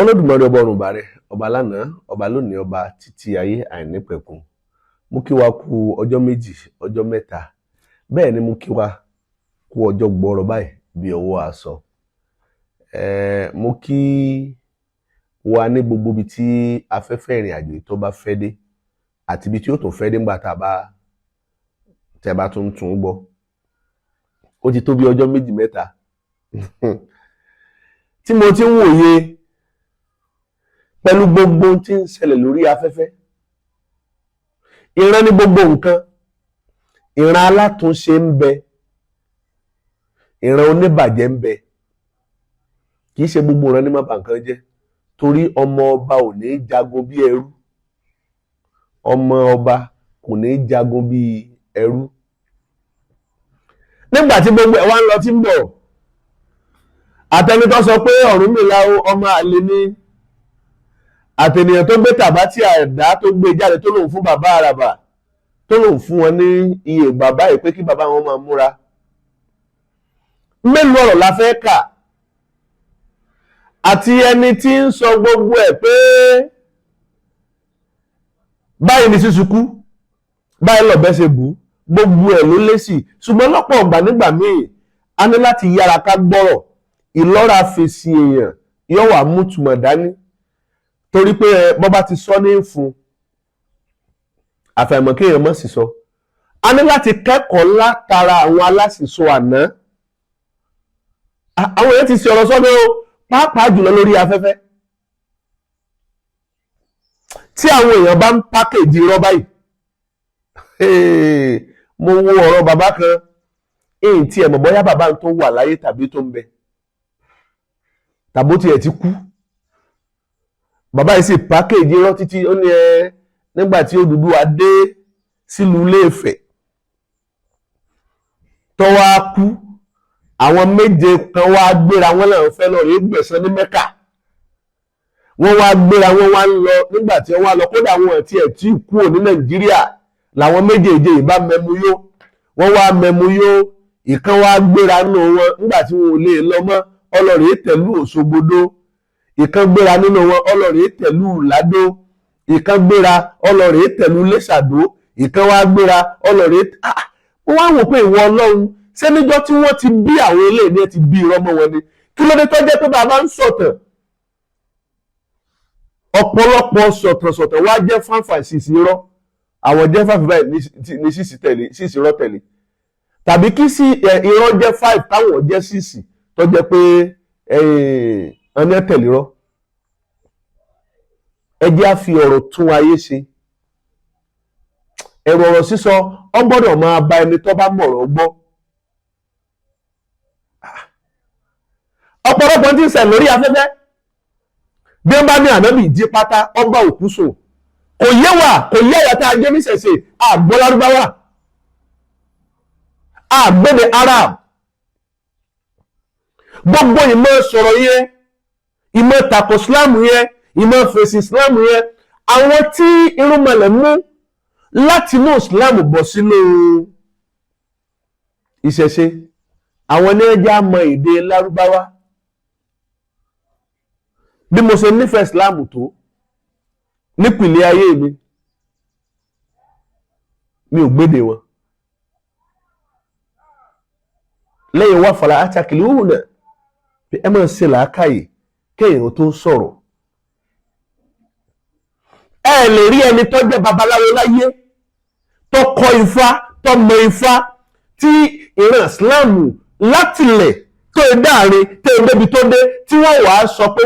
Olódùmarè, ọba ọ̀run bàrẹ̀, ọba lánàá, ọba lónìí, ọba títí ayé àìnípẹ̀kun, mú kí wa kú ọjọ́ 2, ọjọ́ 3. Bẹ́ẹ̀ ni mú kí wa kú ọjọ́ gbọ́rọ̀ báyìí bí ọwọ́ aṣọ. Mo kí wa ní gbogbo ibi tí afẹ́fẹ́ ìrìn àjò tó bá fẹ́ dé àti ibi tí ó tún fẹ́ dé ńgbà tá a bá tẹ́ bá tún tún gbọ́. Ó ti tó bí ọjọ́ 2, 3 tí mo ti ń wòye pẹ̀lú gbogbo ohun tí ń ṣẹlẹ̀ lórí afẹ́fẹ́. Ìran ní gbogbo nǹkan, ìran alátúnṣe ń bẹ, ìran oníbàjẹ́ ń bẹ. Kì í ṣe gbogbo ìran ní má bà nǹkan jẹ́, torí ọmọ ọba ò ní jagun bí ẹrú, ọmọ ọba kò ní jagun bí ẹrú. Nígbà tí gbogbo ẹ̀ wá ń lọ tí ń bọ̀, àtẹni tó sọ pé Ọ̀rúnmìlà ọmọ àlè ni, àtẹnìyàn tó gbé tàbátì àdá tó gbé jáde, tó lòun fún bàbá àràbà, tó lòun fún wọn ní iye bàbá yìí pé kí bàbá wọn máa múra, mélòó ọ̀rọ̀ la fẹ́ kà? Àti ẹni tí ń sọ gbogbo ẹ̀ pé báyìí ni sísun kú, báyìí lọ̀bẹ ṣe bù, gbogbo ẹ̀ ló lésì. Ṣùgbọ́n lọ́pọ̀ ọ̀gbà, nígbà míì, a ní láti yára ká gbọ́rọ̀. Ìlọ́ra fèsì èèyàn yóò wà mú túmọ̀ dání, torí pé bọ́ bá ti sọ ní fún àfàìmọ̀ kéèyàn mọ̀ sí sọ. A ní láti kẹ́kọ̀ọ́ látara àwọn aláṣìṣọ àná. Àwọn èèyàn ti ṣe ọ̀rọ̀ sọ́dọ̀ o, pàápàá jùlọ lórí afẹ́fẹ́, tí àwọn èèyàn bá ń package irọ́ báyìí. Mo wo ọ̀rọ̀ bàbá kan èyí tí ẹ̀ mọ̀ bóyá bàbá tó wà láyé tàbí tó ń bẹ tàbó tiẹ̀ ti kú. Bàbá yìí sì package irọ́ títí. Ó ní ẹ nígbà tí Odùduwà dé sílùú Ilé-Ifẹ̀ tó wá kú, àwọn méje kan wá gbéra wọn làwọn fẹ́ lọ rí gbẹ̀san ní Mẹ́kà. Wọ́n wá gbéra, wọ́n wá ń lọ. Nígbà tí wọ́n wá lọ, kódà wọn àti ẹ̀ tí kúrò ní Nàìjíríà, làwọn méjèèjì yìí bá mẹ́mu yó. Wọ́n wá mẹ́mu yó. Ìkan wá gbéra nínú wọn. Nígbà tí wọn ò lè lọ mọ́, ọlọ́rìí tẹ̀lú Òṣogbodó. Ìkan gbéra nínú wọn, ọlọ́rìí tẹ̀lú Ládó. Ìkan gbéra, ọlọ́rìí tẹ̀lú Lẹ́sàdó. Ìkan wá gbéra, ọlọ́rìí. Wọ́n wá wò pé, ìwọ Ọlọ́run, ṣé níjọ́ tí wọ́n ti bí àwọn eléyìí ní ẹ ti bí irọ́ mọ́ wọn ni? Kí ló dé tó jẹ́ pé bàbá ń sọ̀tàn, ọ̀pọ̀lọpọ̀ sọ̀tàn-sọ̀tàn wá jẹ́ fáńfà sísì irọ́, àwọn jẹ́ five báyìí ní six tẹ̀lé, six irọ́ tẹ̀lé, tàbí kí sí irọ́ jẹ́ five, táwọn jẹ́ six, tó jẹ́ pé ẹni ẹ tẹ̀lé irọ́? Ẹ jẹ́ á fi ọ̀rọ̀ tún ayé ṣe. Ẹ̀rọ ọ̀rọ̀ sísọ, ọ gbọ́dọ̀ máa bá ẹni tó bá mọ̀rọ̀ gbọ́. Ọ̀pọ̀lọpọ̀ tí ń ṣẹ̀ lórí afẹ́fẹ́, bí wọ́n bá ní ànábì jí pátá, ọgbà òkú sùn, kò yé wa, kò yé ẹ̀yà tá a jẹ́ níṣẹ̀ṣe. Àgbọ́ lárúbáwá, àgbẹ̀dẹ Arab, gbogbo ìmọ̀ sọ̀rọ̀ yẹn, ìmọ̀ tako Islam yẹn, ìmọ̀ fèsì Islam yẹn, àwọn tí irúnmọlẹ̀ mú láti inú Islam bọ̀ sínú ìṣẹ̀ṣe, àwọn ní ẹjẹ́ á mọ èdè lárúbáwá. Bí mo ṣe nífẹ̀ẹ́ Islam tó nípìnlẹ̀ ayé mi, mi ò gbédè wọn. Lẹ́yìn wá fàlà àtàkìlì òun náà, ẹ máa ṣe làákàyè kéèyàn tó sọ̀rọ̀. Ẹ lè rí ẹni tó jẹ́ babaláwo láyé, tó kọ́ ifá, tó mọ ifá, tí ìran Islam látilẹ̀ tó dáàrin tó débi tó dé, tí wọ́n wàá sọ pé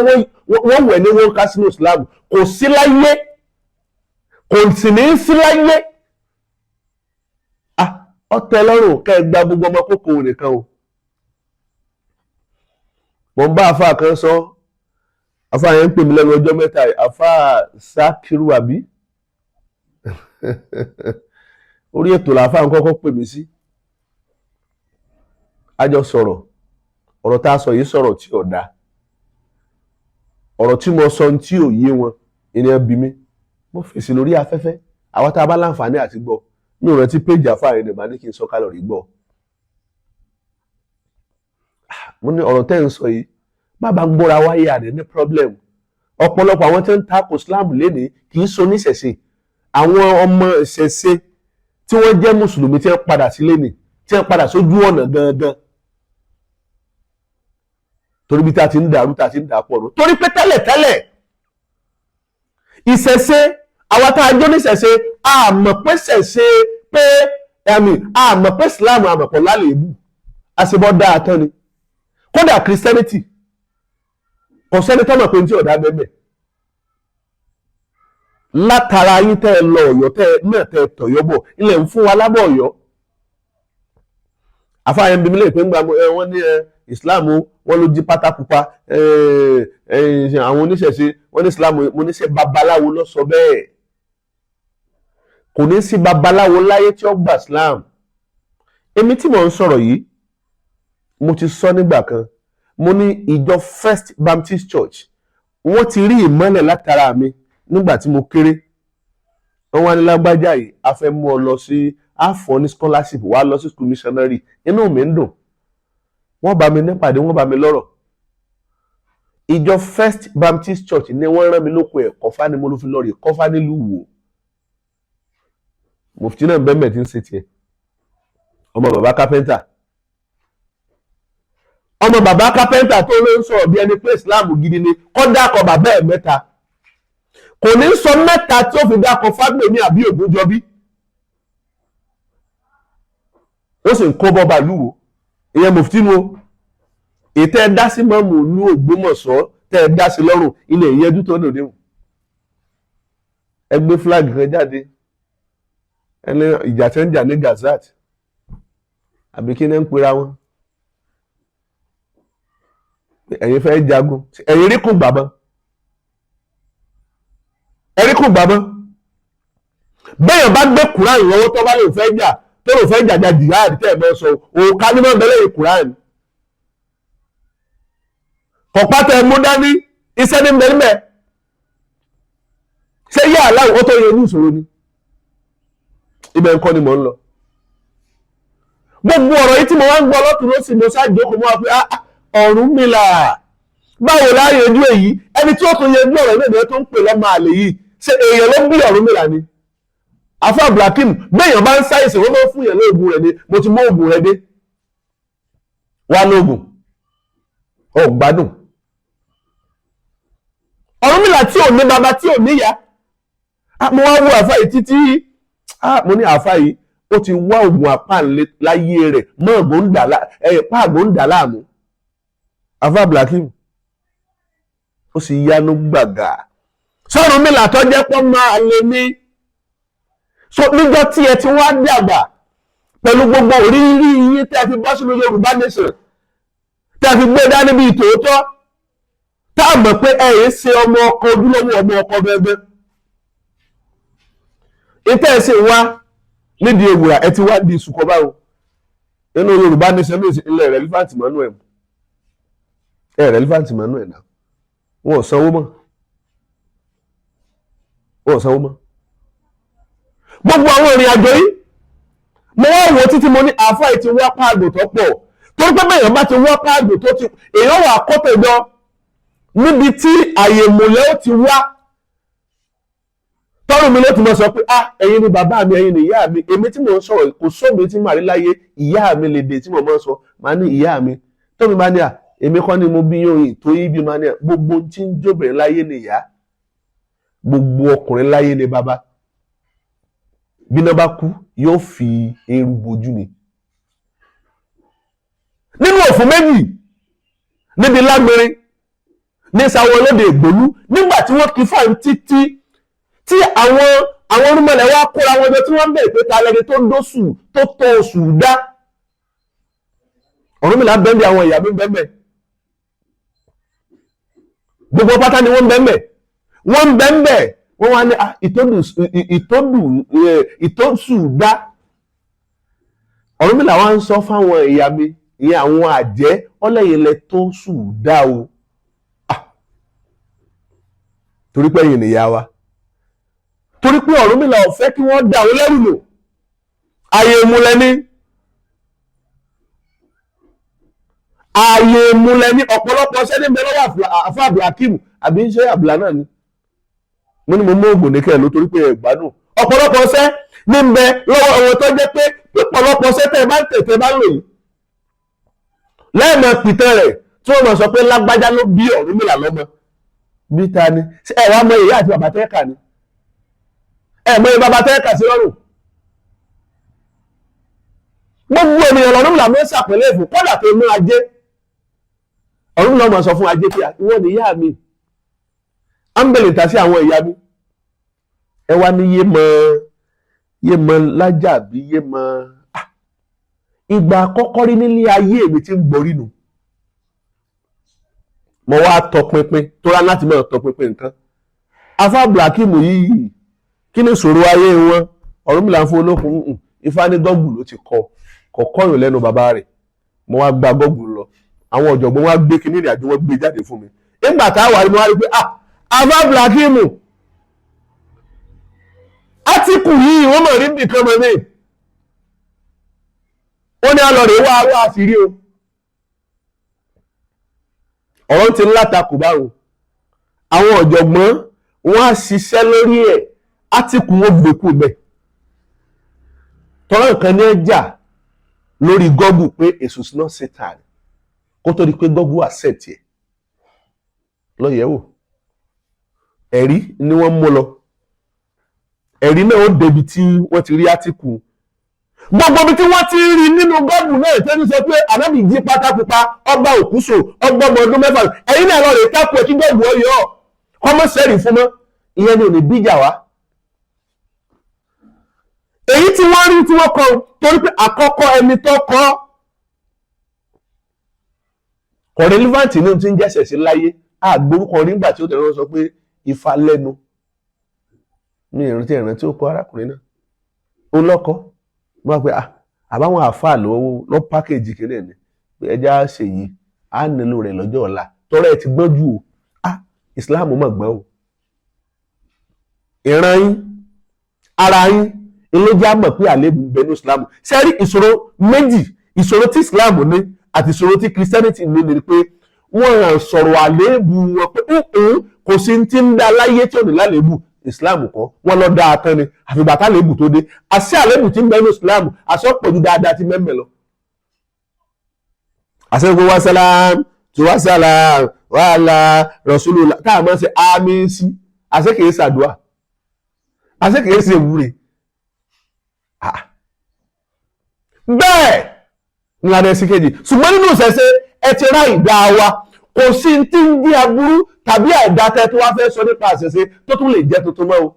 wọ́n wẹ̀ ní wọ́n ká sínú Islam. Kò sí láyé, kò sì ní sí láyé. Ọtẹ lọ́rùn kẹ́ ẹ gba gbogbo ọmọ kókó nìkan o. Mo ń bá àfa kan sọ, àfa yẹn ń pè mí lẹ́nu ọjọ́ 3 yìí, àfa Sakiru àbí orí ètò làáfà ń kọ́kọ́ pè mí sí. A jọ sọ̀rọ̀. Ọ̀rọ̀ tá a sọ yìí, sọ̀rọ̀ tí ò dáa, ọ̀rọ̀ tí mo sọ tí ò yé wọn, ìní bí mi, mo fèsì lórí afẹ́fẹ́. Àwọn tá a bá láǹfààní àti gbọ́, mi ò rántí péjì àfa yẹn nìbá ní kí n sọ kálọ̀rì gbọ́. Mo ní ọ̀rọ̀ tẹ́ ń sọ yìí, bàbá ń gbóra wáyé àdé ní problem. Ọ̀pọ̀lọpọ̀ àwọn tí ń takò Islam lénìí kì í so níṣẹ̀ṣe. Àwọn ọmọ ìṣẹ̀ṣe tí wọ́n jẹ́ mùsùlùmí tí wọ́n padà sí lénìí, tí wọ́n padà sójú ọ̀nà gangan, torí bí tá a ti ń dàrú, tá a ti ń dà pọ̀ nù. Torí pé tẹ́lẹ̀ tẹ́lẹ̀, ìṣẹ̀ṣe, àwa tá a jó níṣẹ̀ṣe, a mọ̀ pé ṣẹ̀ṣe pé ẹ̀mí, a mọ̀ pé Islam, a mọ̀ pọ̀ lálẹ́bù àṣebọ́ dáa tán ni. Kódà Christianity, kò sẹ́ni tó mọ̀ pé ní ọ̀dà bẹ́ẹ̀ látara yín. Tẹ́ ẹ lọ Ọ̀yọ́, tẹ́ ẹ náà tẹ́ ẹ tọ̀yọ́ bọ̀, ilẹ̀ ń fún wa lábọ̀ Ọ̀yọ́. Àfáàyàn bíbí lè pé ńgbà wọ́n ní Islam, wọ́n ló jí pátá pupa. Àwọn oníṣẹ̀ṣe wọ́n ní Islam. Mo ní ṣe babaláwo ló sọ bẹ́ẹ̀? Kò ní sí babaláwo láyé tí ó gba Islam. Èmi tí mò ń sọ̀rọ̀ yìí, mo ti sọ nígbà kan, mo ní ìjọ First Baptist Church, wọ́n ti rí ìmọ́lẹ̀ látara mi nígbà tí mo kéré. Wọ́n wá ní, "Lágbájá yìí, a fẹ́ mú ọ lọ sí àfọ̀ ní scholarship, wàá lọ sí school missionary." Inú mi ń dùn. Wọ́n bá mi nípàdé, wọ́n bá mi lọ́rọ̀. Ìjọ First Baptist Church ni wọ́n rán mi lóko ẹ̀kọ́ fá ni mo ló fi lọ rí kọ́fá nílùú Ìwó. Mufti náà bẹ́ẹ̀ mẹ́ẹ̀ tí ń ṣe tiẹ̀. Ọmọ bàbá kápẹ́ńtà, ọmọ bàbá kápẹ́ńtà tó ló ń sọ̀rọ̀ bí ẹni pé Islam gidi ni, kọ́ dákọ̀ bàbá ẹ̀ mẹ́ta, kò ní sọ mẹ́ta tí ó fi dákọ̀ Fágbèmí àbí Ògúnjọbí. Ó sì ń kó bọ́ba lúwo. Ìyẹn mufti nu o. Ètò ẹ dá sí mọ́mù ìlú Ògbómọ̀ṣọ́, tẹ́ ẹ dá sí lọ́rùn ilẹ̀ ìyẹn tó lòdì. Ẹ gbé flag kan jáde, ẹni ìjà tí ń jà ní Gazat àbí kí ni ń pera wọn, ẹ̀yin fẹ́ jagun. Ẹ̀yin rí kùn gbàbọ́n, ẹ̀rí kùn gbàbọ́n. Bẹ́ẹ̀ bá gbé Quran lọ́wọ́, tó bá lè fẹ́ jà, tó lè fẹ́ jàjà jihad, tẹ́ ẹ̀ mọ́ sọ òkà ní mọ́ bẹ́lẹ̀ Quran kọ̀pá tẹ́ mú dání, iṣẹ́ ní bẹ́ẹ̀. Ṣé yá aláwọ̀ ó tó yẹ ní ìṣòro ni? Ibẹ̀ ńkọ́ ni mò ń lọ. Gbogbo ọ̀rọ̀ yìí tí mo wá ń gbọ́ lọ́tún lọ́sì, mo ṣáàjókòó, mo wá pé Ọ̀rúnmìlà, báwo la yanjú èyí? Ẹni tí ó tún yanjú ọ̀rọ̀ náà tó ń pè lọ́mọ àlè yìí, ṣé èèyàn ló bí Ọ̀rúnmìlà ni? Afa Abdulhakeem, béèyàn bá ń ṣàìsàn, wọ́n máa ń fún yàn lóògùn rẹ̀ ni. Mo ti mú oògùn rẹ̀ dé wá lóògùn, ọ̀ gbádùn. Ọ̀rúnmìlà tí ò ní bàbá, tí ò níyà, mo wá wo àfa yìí títí. Mo ní àfa yìí, ó ti wá oògùn àpáǹlé láyé rẹ̀ mọ́ páàgó ń dà láàmú. Afa Abdulhakeem, ó sì yanu gbàgà sọ̀rọ̀ tó jẹ́ pọ́ máa lè ní. So níjọ́ tí ẹ ti wá dàgbà pẹ̀lú gbogbo òrírí yín, tẹ́ fi bọ́ sínú Yorùbá Nation, tẹ́ fi gbé dání bíi tòótọ́, tá a mọ̀ pé ẹ yìí ṣe ọmọ ọkọ, ojúlówó ọmọ ọkọ gẹ́gẹ́ ìtẹ́ ẹ sì wá nídìí ewùrà, ẹ ti wá di ìsùkọ báwo nínú Yorùbá Nation ní ilẹ̀ relevant mọ́nú ẹ̀ ẹ̀ relevant mọ́nú ẹ̀ náà. Wọn ò sanwó mọ́, wọn ò sanwó mọ́. Gbogbo àwọn ìrìn àjò yìí, mo wá wò títí, mo ní àáfàá yìí ti wá páàgò tó pọ̀, torí pé bẹ́ẹ̀ bá ti wá páàgò tó ti èèyàn wà kọ́tẹ̀jọ níbi tí àyè ìmùlẹ̀ ó ti wá tọ́rùn mi ló ti mọ̀ sọ pé, "Ah, ẹ̀yin ni bàbá mi, ẹ̀yin ni ìyá mi." Èmi tí mò ń sọ̀rọ̀, kò sómi tí màá rí láyé, ìyá mi lè dé tí mo mọ̀ sọ, màá ní ìyá mi. Tómi máa ní à, èmi kọ́ ni mo bí yóò tó yí bí, máa ní à, gbogbo tí ń jóbìnrin láyé ni ìyá, gbogbo ọkùnrin láyé ni bàbá. Bí iná bá kú, yóò fi eérú bojú ni. Nínú òfin méjì níbi lágbèrè ní sáwọn olóde ìgbòlú, nígbà tí wọ́n kí fáwọn títí tí àwọn orúmọlẹ̀ wá kóra wọn jọ, tí wọ́n ń bẹ̀rẹ̀ pé ta lẹni tó dóṣù tó tó oṣù dá, Ọ̀rúnmìlà bẹ́ẹ̀, àwọn ìyá mi bẹ́ẹ̀, gbogbo pátá ni wọ́n bẹ́ẹ̀, wọ́n bẹ́ẹ̀. Wọ́n wá ní ìtòdù ìtòsù dá. Ọ̀rúnmìlà wá ń sọ fáwọn ìyá mi, ìyẹn àwọn àjẹ́ ọlẹ́yìn lẹ tó sù dá o, torí pé ẹ̀yin nìyá wa. Torí pé Ọ̀rúnmìlà ò fẹ́ kí wọ́n dà wọ́n lẹ́rù lò. Ààyè ìmúlẹ̀ ní, ààyè ìmúlẹ̀ ní. Ọ̀pọ̀lọpọ̀ ṣẹ́ ní bẹ lọ́wọ́ àfa Abdulhakeem. Àbí ṣé àbùlà náà ni? Mo ní mo mú oògùn ní kẹ́ ló torí pé ẹ̀ gbádùn. Ọ̀pọ̀lọpọ̀ ọṣẹ ní ń bẹ lọ́wọ́ ọ̀wọ́ tó jẹ́ pé pípọ̀lọpọ̀ ọṣẹ tẹ́ ẹ bá ń tẹ̀ tẹ́ bá ń lò yìí, lẹ́ẹ̀mọ pìtàn rẹ̀ tí wọ́n mọ̀ sọ pé lágbájá ló bí Ọ̀rúnmìlà lọ́mọ. Bí ta ni? Ẹ wá mọ ìyá àti bàbá tẹ́ẹ̀kà ni? Ẹ mọ ìyá bàbá tẹ́ẹ̀kà sí lọ́rùn? Gbogbo ènìyàn l'Ọ̀rúnmìlà mọ́ sàpẹ̀lẹ̀ fún, kọ́dà tó mú ajé. Ọ̀rúnmìlà mọ̀ sọ fún ajé pé ìwọ ni ìyá mi, ámbẹ̀lẹ̀ ta sí àwọn ìyá mi. Ẹ wá ní yé mọ yé mọ lájà bí yé mọ. Ìgbà àkọ́kọ́ rí nílé ayé mi tí ń gborí nu, mo wá tọpinpin tó rá láti máa tọpinpin nǹkan. Afá Blakim yìí, kí ni ìṣòro ayé wọn? Ọ̀rúnmìlà ń fún olókun ifá ní gọ́gù ló ti kọ kọ̀kọ́yò lẹ́nu bàbá rẹ̀. Mo wá gba gọ́gù lọ, àwọn ọ̀jọ̀gbọ́n wá gbé kíní ìrìn àjò wọn gbé jáde fún mi. Nígbà táwa ni mo wá rí pé afá Blakim átíkù yìí, wọ́n mọ̀ rí nìkan mọ̀ ní ó ní alọ́ rẹ̀ wá wá sí rí o. Ọ̀rọ̀ ti ń látakò báwo, àwọn ọ̀jọ̀gbọ́n wọ́n á ṣiṣẹ́ lórí ẹ̀, átíkù wọn gbé kú bẹ́ẹ̀. Tọ́rọ nǹkan ní ẹjà lórí Google pé èṣù is not Satan, kó tó di pé Google accept ẹ̀ lọ́yẹ̀wò. Ẹ̀rí ni wọ́n mú lọ, ẹ̀rí náà ó débi tí wọ́n ti rí átíkù. Gbogbo ibi tí wọ́n ti rí nínú Google náà tẹ́lẹ̀ sọ pé ànábì jí pátá pupa, ọba òkúso ọgbọ́mọ ọdún 6, ẹ̀yin náà lọ rè tákù ẹ̀ kí Google ọyọ́ kọ́mọ́ sẹ́rì fún mọ́. Ìyẹn ni ò ní bíjà wá. Èyí tí wọ́n rí tí wọ́n kọ, torí pé àkọ́kọ́ ẹni tó kọ́ kò relevant ní ohun tí ń jẹ́sẹ̀ sí láyé. Àgbórúkọ rí nígbà tí ó tẹ̀lé wọn sọ pé ifá lẹ́nu mi. Ìrántí ó kọ arákùnrin náà, ó lọ́kọ́ wọ́n á pé àbáwọn àáfàá ló lọ pákéjì kìíní ẹ̀ ní pé ẹja ṣèyí á nílò rẹ̀ lọ́jọ́ ọ̀la. Tọ́rọ ẹ ti gbọ́n jù o. Ìsìláàmù mọ̀ gbọ́n o. Ìran yín, ara yín ilé mọ̀ pé àléébù ń bẹ ní ìsìláàmù. Ṣé rí ìṣòro méjì, ìṣòro tí ìsìláàmù ní àti ìṣòro tí Christianity ní ni pé wọ́n hàn sọ̀rọ̀ àléébù wọn pé kò sí ti ń dá láyé tí ò ní lálébù. Islam kọ́ wọ́n lọ dáa tán ni, àfìgbà tálébù tó dé. Àṣẹ àlébù tí ń bẹ ní Islam, àṣẹ ọ̀pọ̀ ju dáadáa tí mẹ́mẹ́ lọ. Àṣẹ gbogbo wa sálám tí wá sálám wàhálà Rasulullah káà máa ń ṣe àmì sí, àṣẹ kìí ṣàdúà, àṣẹ kìí ṣe ìwúre. Bẹ́ẹ̀ ní adé sí kejì. Ṣùgbọ́n nínú ìṣẹ̀ṣe, ẹ ti rá ìdá wa, kò sí tí ń jí aburú tàbí àìdá tẹ́ tó wá fẹ́ sọ nípa àṣẹṣe tó tún lè jẹ́ tuntun mọ́ o.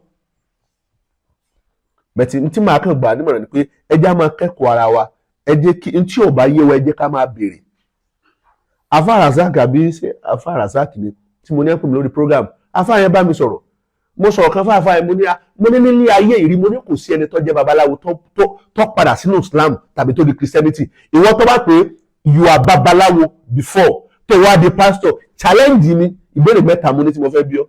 Bẹ̀tì tí màá kàn gbà nímọ̀ràn ni pé ẹ jẹ́ á máa kẹ́kọ̀ọ́ ara wa. Ẹ jẹ́ kí n tí ò bá yé wa, ẹ jẹ́ ká máa béèrè. Afa Razak, àbí ṣé Afa Razak ni tí mo ní ẹ pè mí lórí program? Afa yẹn bá mi sọ̀rọ̀, mo sọ̀rọ̀ kan fáfá yẹn. Mo ní nílé ayé ìrí, mo ní kò sí ẹni tó jẹ́ babaláwo tó padà sínú Islam tàbí tó di Christianity. Ìwọ tó bá pé you are babaláwo before tó wá di pastor, challenge ni. Ìbéèrè mẹ́ta mo ní tí mo fẹ́ bí ọ.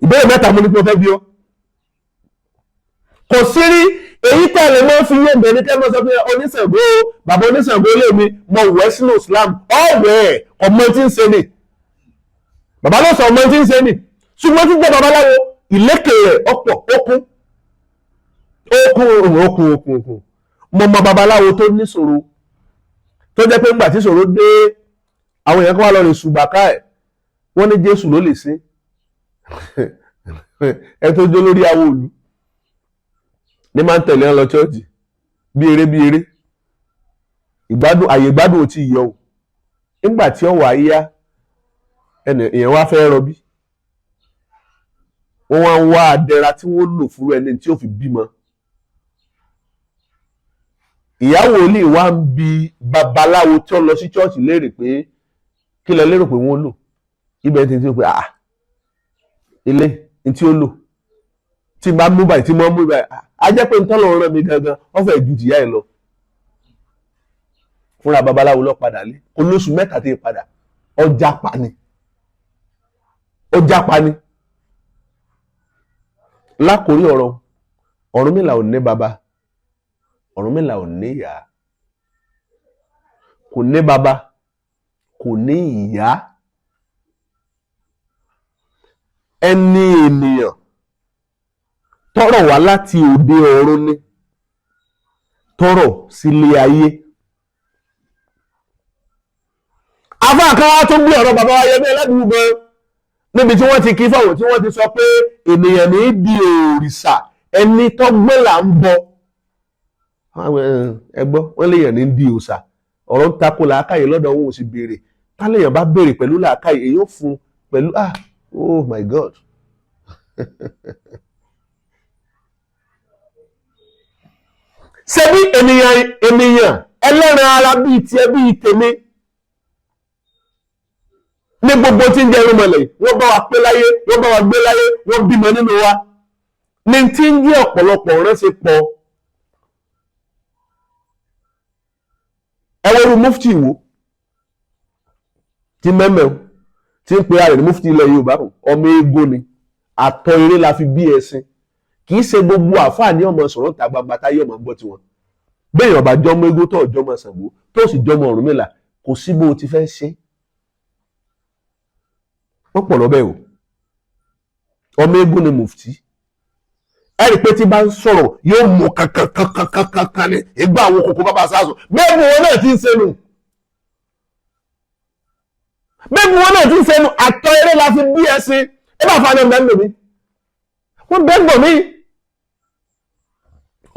Ìbéèrè mẹ́ta mo ní tí mo fẹ́ bí ọ. Kò sí rí èyí tẹ̀lé mọ́ fi yé bẹ̀rẹ̀ tẹ́ mọ́ sọ pé oníṣàngó, bàbá oníṣàngó lè mi mọ wẹ̀ sínú Islam ọ̀wẹ̀ ọmọ tí ń ṣe ni bàbá ló sọ ọmọ tí ń ṣe ni. Ṣùgbọ́n tí jẹ́ babaláwo, ìlékè rẹ̀ ọ̀pọ̀, okun okun okun okun okun. Mo mọ babaláwo tó níṣòro, tó jẹ́ pé ńgbà tí ìṣòro dé, àwọn èèyàn kan wá lọ rè ṣùgbàká ẹ̀, wọ́n ní Jésù ló lè ṣe ẹ. Tó jó lórí àwọn òlu ní máa ń tẹ̀lé wọn lọ chọ́ọ̀chì bí eré bí eré. Ìgbádùn, àyè ìgbádùn ò tí ì yọ o. Nígbà tí ó wà á yá, ẹnì èèyàn wá fẹ́ rọbí, wọ́n wá ń wá adẹ́ra tí wọ́n lò fún ẹni tí ó fi bímọ. Ìyàwó ilé wa ń bi babaláwo tí ó lọ sí chọ́ọ̀chì léèrè pé kí lẹ lérò pé wọ́n lò ibẹ̀ tí ó pé ilé tí ó lò tí n bá mú báyìí, tí mo mú báyìí, á jẹ́ pé ntọ́lọ̀ rán mi gangan, wọ́n fẹ́ ju tìyá ẹ̀ lọ. Fúnra babaláwo lọ padà lé olóṣù 3 tí ì padà, ọjà pa ni, ọjà pa ni. Lákòrí ọ̀rọ̀, Ọ̀rúnmìlà ò ní baba, Ọ̀rúnmìlà ò ní ìyá, kò ní baba. kò ní ìyá. Ẹni ènìyàn tọrọ wá láti òde ọ̀run ni, tọrọ sílé ayé. Àfáà kan wá tún gbé ọ̀rọ̀ bàbá wa Yẹmí Ẹlẹ́buìbọn níbi tí wọ́n ti kí fọ̀wọ̀, tí wọ́n ti sọ pé ènìyàn ní í di òrìṣà, ẹni tọ́gbọ́n là ń bọ. Ẹ gbọ́, wọ́n léèyàn ní di òòṣà. Ọ̀rọ̀ ń takò làákàyè lọ́dọ̀ wọn, ò sì béèrè. Táléèyàn bá béèrè pẹ̀lú làákàyè, èyí ó fún pẹ̀lú oh my God. Ṣebí ènìyàn ènìyàn ẹlẹ́ran ara bíi tiẹ̀ bíi tèmi ní gbogbo tí ń jẹ́ irúnmọlẹ̀, wọ́n bá wa pé láyé, wọ́n bá wa gbé láyé, wọ́n bímọ nínú wa ní tí ń jẹ́ ọ̀pọ̀lọpọ̀ ránṣẹ́ pọ̀. Ẹ wọ́n rú mufti Ìwó tí mẹ́mẹ́ tí ń pe ara rẹ̀ ní mufti ilẹ̀ Yorùbá, ọmọ eégún ni, àtọ̀ eré la fi bí ẹṣin. Kì í ṣe gbogbo àfáà ní ọmọ sọ̀rọ̀ ta gbangba táyé ọmọ gbọ́ tiwọn. Bẹ́ẹ̀ ọba jọmọ eégún tó jọmọ Ṣàngó tó sì jọmọ Ọ̀rúnmìlà, kò sí bó o ti fẹ́ ṣe. Wọ́n pọ̀ lọ́bẹ̀ o. Ọmọ eégún ni mufti. Ẹ rí i pé tí bá ń sọ̀rọ̀ yóò mú kankankankankan ní ìgbà àwọn kòkó bàbá sáàsùn. Bẹ́ẹ̀ ni wọn náà ti ń sẹ́nu. Bẹ́ẹ̀ ni wọn náà ti ń sẹ́nu. Àtọ̀ eré la fi bí ẹṣin. Ẹ bá fa ni ọmọ ẹ̀ ń wọ́n bẹ́ẹ̀ gbọ̀n mí.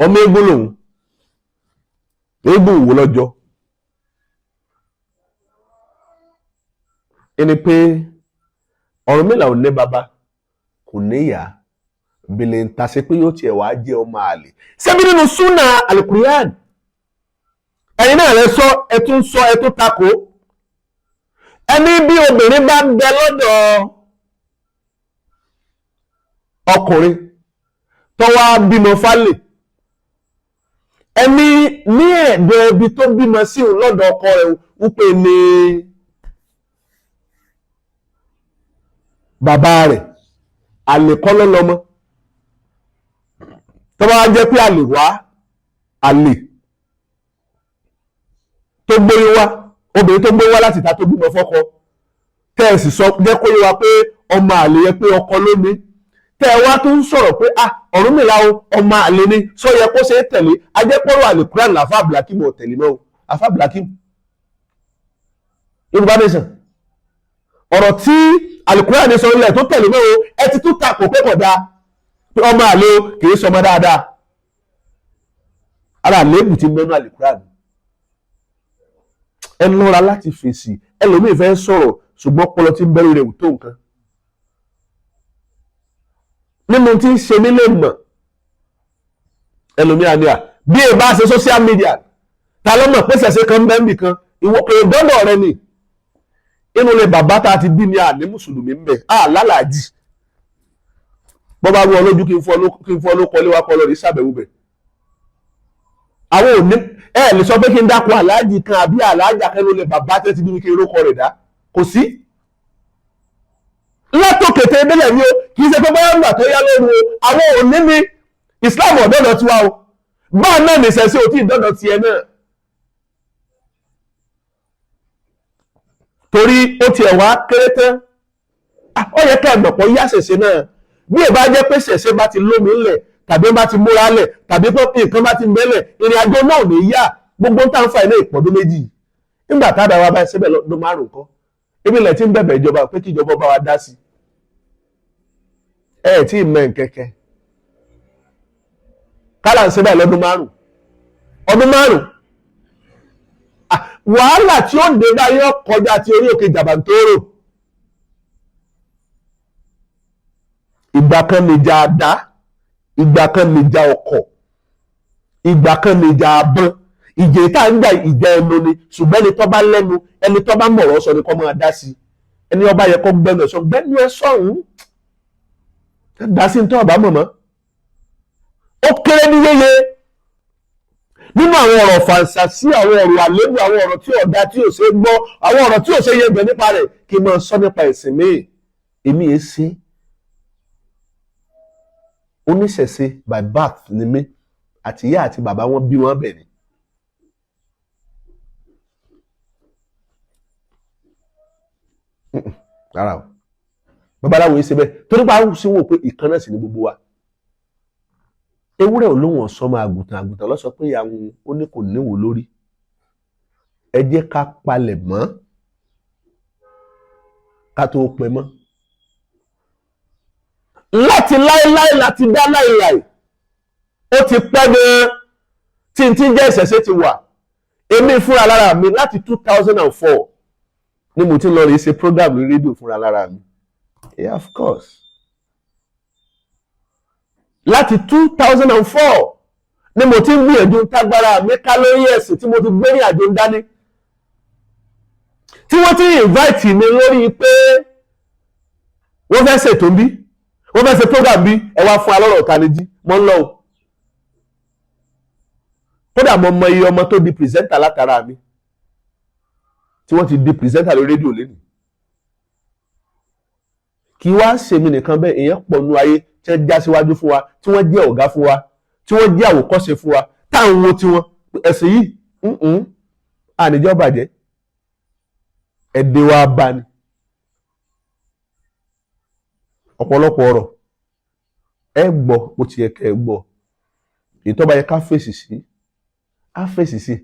Ọmọ eégún lòun, eégún wò lọ́jọ́ ẹni pé Ọ̀rúnmìlà ò ní baba, kò ní ìyá, bèlè ń ta sí pé yóò tiẹ̀ wá jẹ́ ọmọ àlè. Ṣebí nínú súnà alukur'an ẹ̀yin náà rẹ sọ, ẹ tún sọ, ẹ tún takò. Ẹni bí obìnrin bá ń bẹ lọ́dọ̀ ọkùnrin tó wá bímọ fálè, ẹni ní ẹ̀dọ̀ ẹbí tó bímọ sí òun lọ́dọ̀ ọkọ rẹ̀ wípé ní bàbá rẹ̀ àlè kọ́ ló lọ́mọ. Tó bá jẹ́ pé àlè wá, àlè tó gbóyún wá, obìnrin tó gbóyún wá láti ìta tó bímọ fọ́kọ, tẹ́ ẹ sì sọ jẹ́ kó yé wa pé ọmọ àlè yẹ pé ọkọ ló ní, tẹ́ ẹ wá tó ń sọ̀rọ̀ pé ah Ọ̀rúnmìlà o ọmọ àlè ni, sọ yẹ kó ṣe é tẹ̀lé. Ajẹ́pọ̀rọ̀ àlè kúrán làfà Abdulhakeem ò tẹ̀lé mọ́ o. Àfà Abdulhakeem Yorùbá Nation, ọ̀rọ̀ tí àlùkùránì ní sọ ilẹ̀ tó tẹ̀lé mọ́ o, ẹ ti tún takò pé kò dáa pé ọmọ àlè o kì í sọmọ dáadáa. Ara àléébù ti mẹ́nu àlùkùránì. Ẹ lọ́ra láti fèsì. Ẹlòmíì fẹ́ sọ̀rọ̀ ṣùgbọ́n ọpọlọ tí ń bẹ̀rù rẹ̀ ò tó nǹkan. Nínú tí ń ṣe mí lè mọ̀, ẹlòmíì àníyà bí ẹ bá ṣe social media, ta ló mọ̀ pé ṣẹ̀ṣẹ̀ kan bẹ́ẹ̀ nìkan ìwọ kò dọ́dọ̀ rẹ ni. Inú ilé bàbá tá a ti bí ni àní mùsùlùmí ń bẹ, à lálàájì. Bọ́ bá rú ọ lójú kí n fọ́ ló kọ́lé wá kọ́ lọ rí sàbẹ̀wò bẹ̀. Àwọn òní ẹ lè sọ pé kí n dákun aláàjì kan àbí aláàjà kan ló lè bàbá tẹ́ ti bí mi kí n rókọ rẹ̀ dá, kò sí. Látòkété délẹ̀ ni o, kì í ṣe pé bóyá ńgbà tó yá lóru o. Àwọn òní ni Islam ọ̀dọ́dọ̀ tiwa o, báà náà nìṣẹ́ sí òtí ìdọ́dọ̀ tiẹ̀ náà. Torí ó tiẹ̀ wá kéré tán, ó yẹ ká ẹ̀mọ̀ pọ̀ yá ṣẹ̀ṣẹ̀ náà. Bí ẹ bá jẹ́ pé ṣẹ̀ṣẹ̀ bá ti lómi ńlẹ̀ tàbí bá ti múra lẹ̀ tàbí pé nǹkan bá ti mẹ́lẹ̀, ìrìn àjò náà ò ní yá. Gbogbo ń tàn fa ilé ìpọ́dún méjì nígbà tá a bá wa bá ṣẹ́bẹ̀ lọ́dún márùn-ún kọ́ ibi ilẹ̀ tí ń bẹ̀bẹ̀ ìjọba pé kí ìjọba bá wa dá sí ẹ tí ì mẹ́ nkẹ́kẹ́ kálá ń ṣẹ́bẹ̀ lọ́dún márùn-ún, ọdún márùn-ún wàhálà tí ó dé báyìí kọjá ti orí òkè jàbàntóró. Ìgbà kan nìjà àdá, ìgbà kan nìjà ọkọ̀, ìgbà kan nìjà àbọn. Ìjà tá à ń gbà ìjà ẹnu ni, ṣùgbọ́n ẹni tó bá lẹ́nu, ẹni tó bá mọ̀rọ̀ sọ ni kó máa dá sí. Ẹni ọba yẹ kó gbẹnu ẹ̀ sọ, gbẹnu ẹ̀ sọ̀hún, dá sí ní tó ọba mọ̀mọ́. Ó kéré ní yéye nínú àwọn ọ̀rọ̀ fàǹsà sí àwọn ọ̀rọ̀ àlébù, àwọn ọ̀rọ̀ tí ọ̀dà tí ò ṣe gbọ́, àwọn ọ̀rọ̀ tí ò ṣe yẹgbẹ̀ nípa rẹ̀ kí n máa sọ nípa ẹ̀sìn míì. Èmi yẹn ṣe oníṣẹ̀ṣe by birth ni mí, àti ìyá àti bàbá wọn bí wọn bẹ̀ ni. Rárá o, babaláwo yìí ṣe bẹ́ẹ̀, torí pé àwọn sì wò pé ìkan náà sì ní gbogbo wa. Ewúrẹ́ ò lóhùn ọ̀sán àgùntàn, àgùntàn ló sọ pé àwọn ó ní kò níwò lórí. Ẹ jẹ́ ká palẹ̀ mọ́ ká tó pẹ́ mọ́. Láti láéláé láti dá láéláé, ó ti pẹ́ gan-an tí n ti jẹ́ ìṣẹ̀ṣe ti wà. Èmi fúnra lára mi, láti 2004 ni mo ti lọ rí ṣe program lórí rédíò fúnra lára mi. Yeah, of course, láti 2004 ni mo ti ń gbìyànjú tágbára mi ká lórí ẹ̀sìn, tí mo ti gbé ní àjò ń dání, tí wọ́n ti invite mi lórí pé wọ́n fẹ́ ṣètò bí, wọ́n fẹ́ ṣe program bí, ẹ wá fún alọ́rọ̀ ọ̀tanijí. Mọ́ ń lọ o. Kódà mo mọ iye ọmọ tó di presenter látara mi, tí wọ́n ti di presenter lórí rédíò lẹ́nu. Kì í wá ṣèmi nìkan bẹ́ẹ̀, èèyàn pọ̀ nú ayé tí wọ́n já síwájú fún wa, tí wọ́n jẹ́ ọ̀gá fún wa, tí wọ́n jẹ́ àwòkọ́ṣe fún wa, táwọn wo tiwọn. Ẹ̀sìn yìí àníjọ́ bàjẹ́, ẹ̀dẹ̀ wa bá ní ọ̀pọ̀lọpọ̀ ọ̀rọ̀. Ẹ gbọ́ bó ti yẹ kẹ́ ẹ gbọ́. Èyí tó bá yẹ ká fèsì sí, á fèsì sí,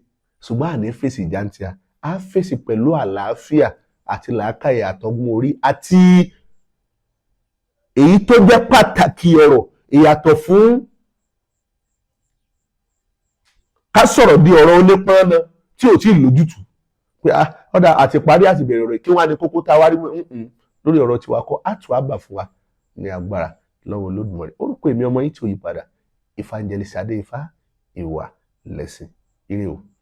ṣùgbọ́n àní fèsì jàǹtìà, á fèsì pẹ̀lú àlàáfíà àti làákàyè àtọgbọ́n orí, àti èyí tó jẹ́ pàtàkì ọ̀rọ̀, ìyàtọ̀ fún ká sọ̀rọ̀ di ọ̀rọ̀ onípọ́nná tí ò tí ì lójútùú pé ọ̀dà àti parí àti bẹ̀rẹ̀ ọ̀rọ̀, kí wọ́n á ní kókó tá a wá rí lórí ọ̀rọ̀ tiwa kọ́ á tù á bà fún wa ní agbára lọ́wọ́ Olódùmarè. Orúkọ èmi ọmọ yìí tí ò yí padà, Evangelist Adé Ifá, ìwà lẹ̀sìn. Ire o.